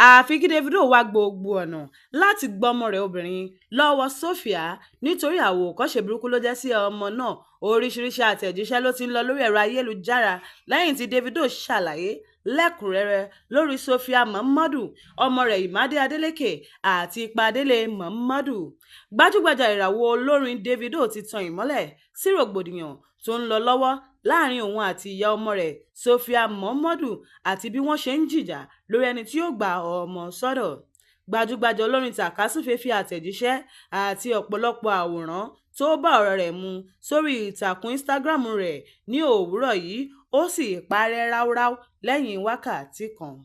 Àfi kí Davido wá gbogbo ọ̀nà láti gbọ́mọ rẹ̀ obìnrin lọ́wọ́ Sophia, nítorí àwòkọ́ṣe burúkú ló jẹ́ sí ọmọ náà. Oríṣiríṣi àtẹ̀jíṣẹ́ ló ti ń lọ lórí ẹ̀rọ ayélujára lẹ́yìn tí Davido ṣàlàyé lẹ́kùn-ún-rẹ́rẹ́ lórí Sophia Momodu, ọmọ rẹ̀ Imade Adeleke àti ipa Délé Momodu. Gbajúgbajà ìràwọ̀ olórin Davido ti tan ìmọ́lẹ̀ sí rògbòdìyàn tó ń lọ lọ́wọ́ láàrin òun àti ìyá ọmọ rẹ̀ Sophia Momodu àti bí wọ́n ṣe ń jìjà lórí ẹni tí yóò gba ọmọ sọ́dọ̀. Gbajúgbajà olórin tàkasúfèé fi àtẹ̀jíṣẹ́ àti ọ̀pọ̀lọpọ̀ àwòrán tó bá ọ̀rọ̀ rẹ̀ mu sórí ìtàkùn Instagram rẹ̀ ní òwúrọ̀ yìí, ó sì parẹ́ ráúráú lẹ́yìn wákàtí kan.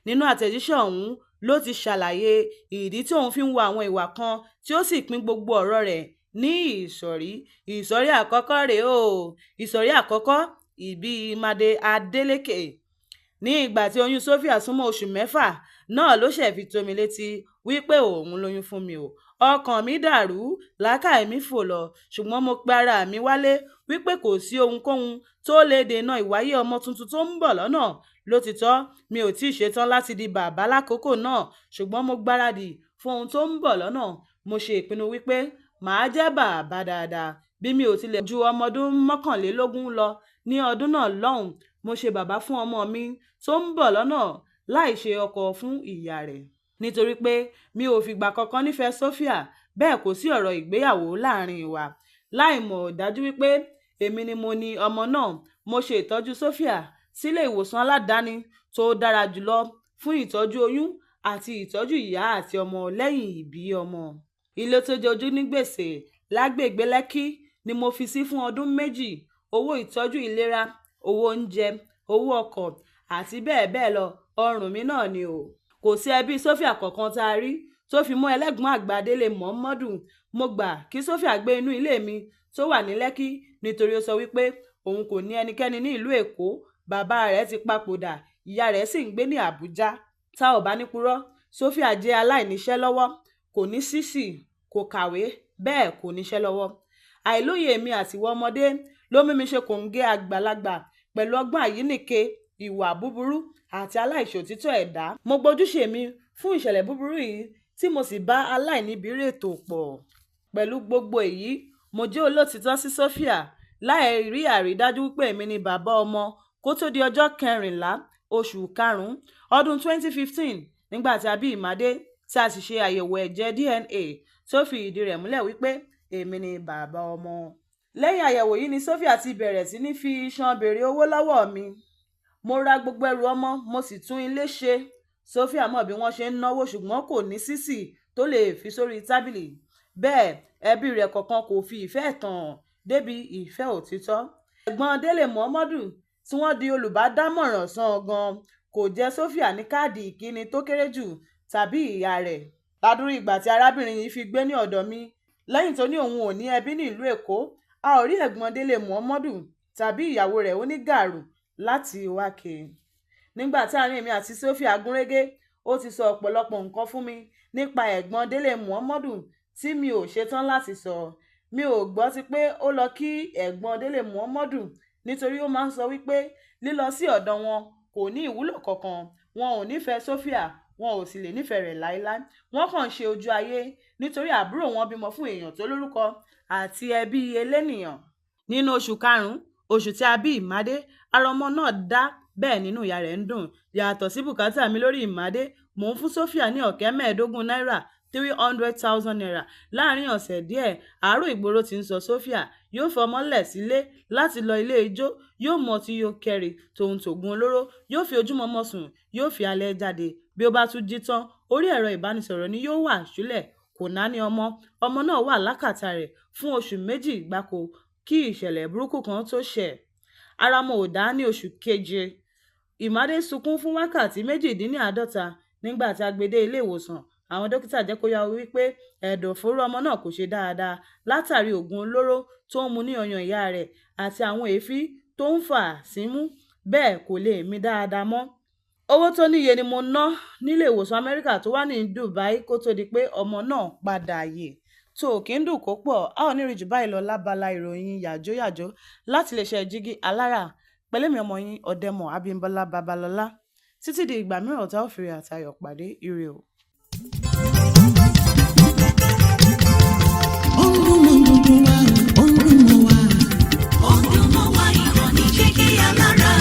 Nínú àtẹ̀jíṣẹ́ ọ̀hún ló ti ṣàlàyé ìdí tí òun fi ń hu àwọn ìwà kan tí ó sì pín gbogbo ọ̀rọ̀ rẹ̀ ní ìsọ̀rí. Ìsọ̀rí àkọ́kọ́ rèé o. Ìsọ̀rí àkọ́kọ́, ìbí Imade Adeleke. Ní ìgbà tí oyún Sophia súnmọ́ oṣù 6 náà ló ṣẹ̀ fi tó mi létí wípé òun lóyún fún mi o. Ọkàn mi dàrú, làákàyè mi fò lọ, ṣùgbọ́n mo pe ara mi wálé wípé kò sí ohunkóhun tó lè dènà ìwáyé ọmọ tuntun tó ń bọ̀ lọ́nà. Lótìtọ́, mi ò tíì ṣetán láti di bàbá lákòókò náà, ṣùgbọ́n mo gbáradì fún ohun tó ń bọ̀ lọ́nà. Mo ṣe ìpinnu wípé màá jẹ́ bàbá dáadáa. Bí mi ò tilẹ̀ ju ọmọ ọdún 21 lọ ní ọdún náà lọ́hùn, mo ṣe bàbá fún ọmọ mi tó ń bọ̀ lọ́nà láì ṣe ọkọ fún ìyá rẹ̀. Nítorí pé mi ò fìgbà kankan nífẹ̀ẹ́ Sophia, bẹ́ẹ̀ kò sí ọ̀rọ̀ ìgbéyàwó láàrin wa. Láì mọ̀ dájú wípé èmi ni mo ni ọmọ náà, mo ṣe ìtọ́jú Sophia sílé ìwòsàn aládàáni tó dára jùlọ fún ìtọ́jú oyún àti ìtọ́jú ìyá àti ọmọ lẹ́yìn ìbí ọmọ. Ilé tó jẹ ojú ní gbèsè lágbègbè Lẹ́kí ni mo fi sí fún ọdún 2. Owó ìtọ́jú ìlera, owó oúnjẹ, owó ọkọ̀ àti bẹ́ẹ̀ bẹ́ẹ̀ lọ, ọrùn mi náà ni o. Kò sí ẹbí Sophia kankan tá a rí tó fi mọ́ ẹlẹ́gbọ̀n àgbà Délé Momodu. Mo gbà kí Sophia gbé inú ilé mi tó wà ní Lẹ́kí nítorí ó sọ wípé òun kò ní ẹnikẹ́ni ní ìlú Èkó. Bàbá rẹ̀ ti papòdà, ìyá rẹ̀ sì ń gbé ní Àbújá. Tá ò bá ní purọ́, Sophia jẹ́ aláìníṣẹ́ lọ́wọ́, kò ní ṣíṣì, kò kàwé, bẹ́ẹ̀ kò níṣẹ́ lọ́wọ́. Àìlóye mi àtiwà ọmọdé ló mú mi ṣe kòńgẹ́ àgbàlagbà pẹ̀lú ọgbọ́n àyíníke, ìwà búburú àti aláìṣòtítọ́ ẹ̀dá. Mo gbójúṣe mi fún ìṣẹ̀lẹ̀ búburú yìí tí mo sì bá aláìníbírètò pọ̀. Pẹ̀lú gbogbo èyí, mo jẹ́ olóòtítọ́ sí Sophia láì rí àrídájú wípé èmi ni bàbá ọmọ kó tó di ọjọ́ 14 oṣù karùn-ún ọdún 2015 nígbà tí a bí Imade tí a sì ṣe àyẹ̀wò ẹ̀jẹ̀ DNA tó fi ìdí rẹ̀ múlẹ̀ wípé èmi ni bàbá ọmọ. Lẹ́yìn àyẹ̀wò yìí ni Sophia ti bẹ̀rẹ̀ sí ní fi iṣan béèrè owó lọ́wọ́ mi. Mo ra gbogbo ẹrù ọmọ, mo sì tún ilé ṣe. Sophia mọ̀ bí wọ́n ṣe ń náwó ṣùgbọ́n kò ní ṣíṣì tó lè fi sórí tábìlì. Bẹ́ẹ̀ ẹbí rẹ̀ kọ̀ọ̀kan kò fi ìfẹ́ tàn án débi ìfẹ́ òtítọ́. Ẹ̀gbọ́n Délé Momodu tí wọ́n di olùbádámọ̀ràn sàn gan kò jẹ́ Sophia ní káàdì ìkíni tó kéré jù tàbí ìyá rẹ̀. Ládùrú ìgbà tí arábìnrin yìí fi gbé ní ọ̀dọ̀ mi lẹ́yìn tó ní òun ò ní ẹbí ní ìlú Èkó, a ò rí ẹ̀gbọ́n Délé Momodu tàbí ìyàwó rẹ̀ onígààrú láti wá ké. Nígbà tí àárín èmi àti Sophia gúnrégé, ó ti sọ ọ̀pọ̀lọpọ̀ nǹkan fún mi nípa ẹ̀gbọ́n Délé Momodu tí mi ò ṣetán láti sọ. Mi ò gbọ́ ti pé ó lọ kí ẹ̀gbọ́n Délé Momodu nítorí ó máa ń sọ wípé lílọ sí ọ̀dọ̀ wọn kò ní ìwúlò kankan. Wọn ò nífẹ̀ẹ́ Sophia, wọn ò sì lè nífẹ̀ẹ́ rẹ̀ láéláé. Wọ́n kàn ń ṣe ojú ayé nítorí àbúrò wọn bímọ fún èèyàn tó lórúkọ àti ẹbí elénìyàn. Nínú oṣù karùn-ún, oṣù tí a bí Imade, ara ọmọ náà dá bẹ́ẹ̀ nínú ìyá rẹ̀ ń dùn. Yàtọ̀ sí bùkátà mi lórí Imade, mò ń fún Sophia ní 25,000 náírà 300,000 naira láàrin ọ̀sẹ̀ díẹ̀. Àárò ìgboro ti ń sọ Sophia yóò fọmọ lẹ̀ sílé láti lọ ilé ijó, yóò mu ọtí yó kẹ́ri tòun tòògùn olóró, yóò fi ojúmọmọ sùn, yóò fi alẹ́ jáde. Bí ó bá tún jí tán, orí ẹ̀rọ ìbánisọ̀rọ̀ ni yóò wà ṣúlẹ̀. Kò náání ọmọ, ọmọ náà wà lákàtà rẹ̀ fún oṣù 2 gbáko kí ìṣẹ̀lẹ̀ burúkú kan tó ṣẹ̀. Ara ọmọ ò dá ní oṣù keje. Imade sunkún fún wákàtí 48 nígbà tí a gbé dé ilé ìwòsàn. Àwọn dókítà jẹ́ kó yé wa wípé ẹ̀dọ̀fóró ọmọ náà kò ṣe dáadáa látàrí òògùn olóró tó ń mu ní ọyàn ìyá rẹ̀ àti àwọn èéfín tó ń fà símú, bẹ́ẹ̀ kò lè mí dáadáa mọ́. Owó tó níye ni mo ná nílé ìwòsàn Amẹ́ríkà tó wà ní Dubai kó tó di pé ọmọ náà padà yè. Tó kí ń dùn kó pọ̀, a ò ní rí jù báyìí lọ lábala ìròyìn yàjóyàjó láti iléeṣẹ́ Jígí Alára pẹ̀lẹ́mi ọmọ yín Ọ̀dẹ́mọ̀ Abímbọ́lá Babalọ́lá. Títí di ìgbà mìíràn tá ò fi ire àtayọ̀ pàdé, ire o. Ó ń dún mọ́ gbogbo wa, ó ń dún mọ́ wa. Ó ń dún mọ́ wa, ìkànnì Jígí Alára.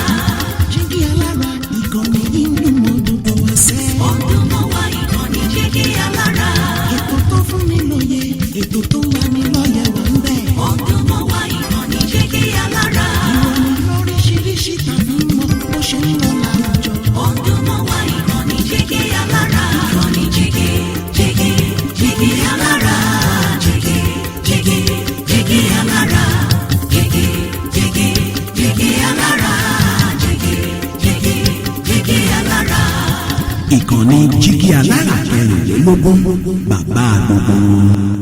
Jígí Alára, ìkànnì yìí ń dún mọ́ gbogbo wa sẹ́. Ó ń dún mọ́ wa, ìkànnì Jígí Alára. Ètò tó fún ni lóye, ètò tó ń lani lọ́yẹ̀ wà ń bẹ̀. Ó ń dún mọ́ wa, ìkànnì Jígí Alára. Ìròyìn lóríṣiríṣi tàbí mọ bó ṣe ń lọ láwùjọ. Ó ń dún mọ́ wa, ìkànnì Jígí Alára. Ìkànnì Jígí, Jígí, Jígí Alára. Jígí, Jígí, Jígí Alára. Jígí, Jígí, Jígí Alára. Jígí, Jígí, Jígí Alára. Ìkànnì Jígí Alára 24, bàbá gbogbo wọn.